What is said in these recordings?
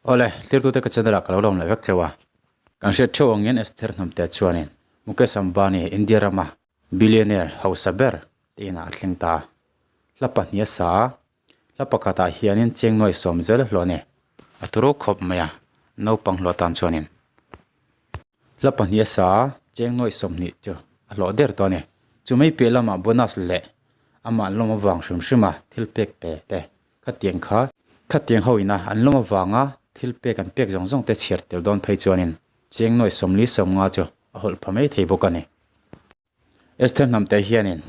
Awle, tlirtute ka channel ah ka lo lawm leh vek cheu a. Kan hriat theuh angin Esther hnamte chuanin Mukesh Ambani India rama billionaire hausa ber te inah a thleng ta a. Hla pahnih a sa a, hla pakhatah hianin cheng nuai sawm zel hlawh a ni. A turu khawp mai a, naupang hlawh tan chuanin hla pahnih a sa a, cheng nuai 20 chu a hlawh der tawh a ni. Chumai piah lamah bonus leh amah an lawm avang hrim hrim a thil pek pe te Khatiang kha khatiang ho ina an lawm avanga thil pek an pek zawng zawng te chhiar tel dawn phei chuanin cheng nuai 40 50 chu a hawlh pha mai thei bawk a ni. Esther Hnamte hianin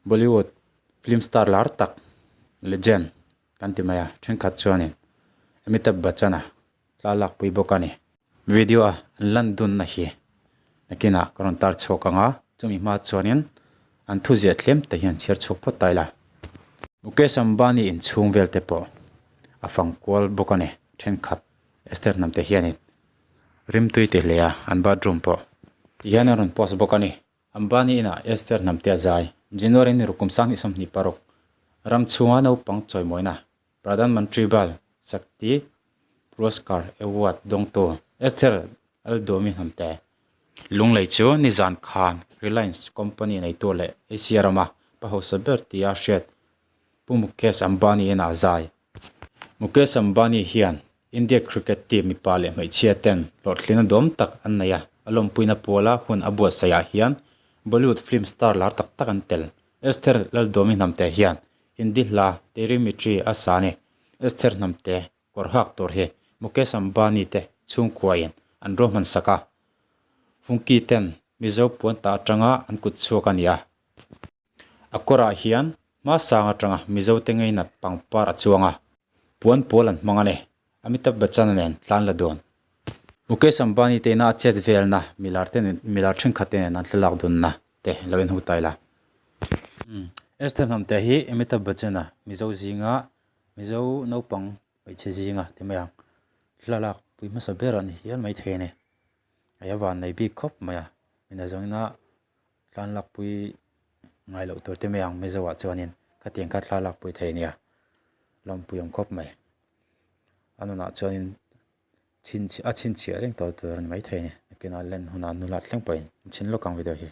Bollywood film star lar tak legend kan ti mai a, thenkhat chuanin Amitabh Bachchan-a tla lakpui bawk a ni. Video a an lan dunna hi nakinah ka rawn tar chhuak ang a, chumi hma chuanin an thuziah tlem te hian chhiar chhuak phawt ta ila. Mukesh Ambani inchhung vel te pawh a fang kual bawk a ni, thenkhat Esther hnamte hianin rimtui ti hle a an bathroom pawh ti hian an rawn post bawk a ni. Ambani inah Esther hnamte a zai, January ni ruk kum 2026 ram chhunga naupang chawimawina Pradhan Mantri Bal Shakti Puraskar Award dawngtu Esther Aldomi hnamte Lunglei chu nizan khan Reliance company neitu leh Asia rama pa hausa ber tia hriat Pu Mukesh Ambani in a zai. Mukesh Ambani hian India cricket team mipa leh hmeichhia ten hlawhtlina dawm tak an nei a, a lawmpuina pawla hun a buatsaihah hian Bollywood film star lar tak tak an tel. Esther Laldomi hnamte hian Hindi hla Teri Mitri a sa ni. Esther hnamte kawr hak tur hi Mukesh Ambani te chhungkuain an ruahman sak a. Funky ten Mizo puan ta atanga an kut chhuak a ni a. A kawrah hian hma sang atanga Mizo te ngeinat pangpar a chuang a, puan pawl an hmang a ni. Amitabh Bachchan nen tlan la dawn. Mukesh Ambani te ina a chet velna milar te nen milar thenkhat te nen an thlalak dunna te lo en hu ta ila. Esther Hnamte hi Amitabh Bachchan-a Mizo zinga Mizo naupang hmeichhe zinga ti mai ang thlalak pui hmasa ber a ni hial maithei a ni. Hei a van nei bik khawp mai a, mina zawngina tlan lakpui ngai loh tur te mai ang Mizo ah chuanin khatiang kha thla lakpui thei a nia lawmpui awm khawp mai. A nunah chuanin chhin a chhinchhiah reng tawh tur a ni maithei a ni nakinah len hunah nula thleng pawhin an chhin lawk ang video hi.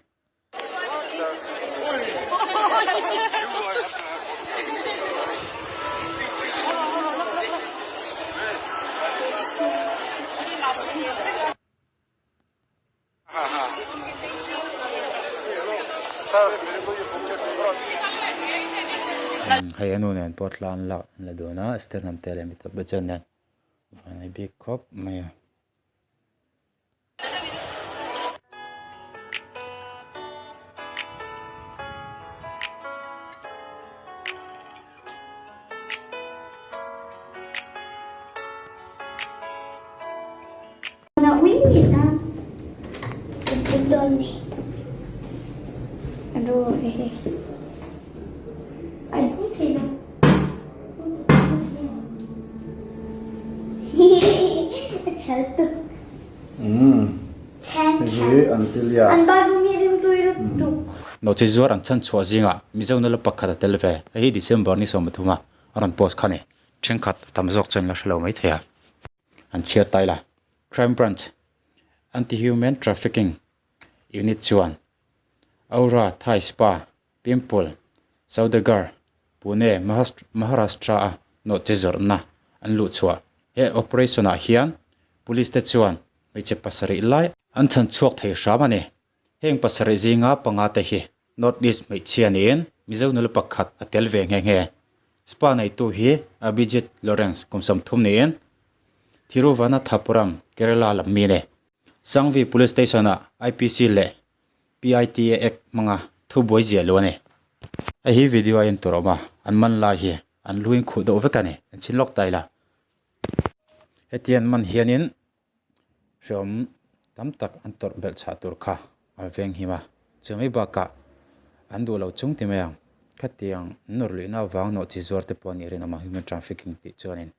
Hei a nu nen pawh thla an lak an la dun a Esther Hnamte leh Amitabh Bachchan nen vanei bik khawp mai a. Nawhchi zuar an chhan chhuah zingah Mizo nula pakhat a tel ve. Hei hi December ni 13 a rawn post kha a ni. Thenkhat tam zawk chuan la hre lo maithei a. An chhiar ta ila. Crime Branch Anti-Human Trafficking Unit chuan Aura Thai Spa, Pimple, Saudagar, Pune, Maharashtra-a nawhchi zawrhna an luh chhuah. He operation-ah hian police te chuan hmeichhe pasarih lai an chhan chhuak thei hram a ni. Heng pasarih zinga panga te hi North East hmeichhia niin Mizo nula pakhat a tel ve nghe nghe. Spa neitu hi Abhijit Lawrence kum 30 niin Thiruvananthapuram, Kerala lam mi a ni. Sangvi Police Station-ah IPC leh PITA Act hmanga thubuai ziah lo a ni. Hei hi video a en tur a awm a, an man lai hi an luin khuh deuh vek a ni. An chhin lawk ta ila. Hetiang an man hianin hreawm tam tak an tawrh belh chhah tur kha a veng him a. Chumi bakah an duh lo chung ti mai ang. Khatiang nawr luihna avang nawh chi zuar te pawh a nih rinawm a, human trafficking tih chuanin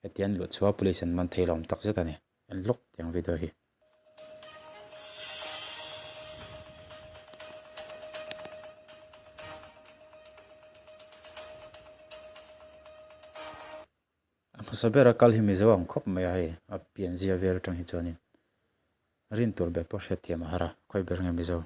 hetiang luh chhuah police an man thei lo awm tak zet a ni. En lawk tiang video hi. A hmasa. Hmasa bera kal hi Mizo ang khawp mai a hei a pianzia vel atang hi chuanin rin tur ber pawh hriat thiam a har a khawi ber nge Mizo.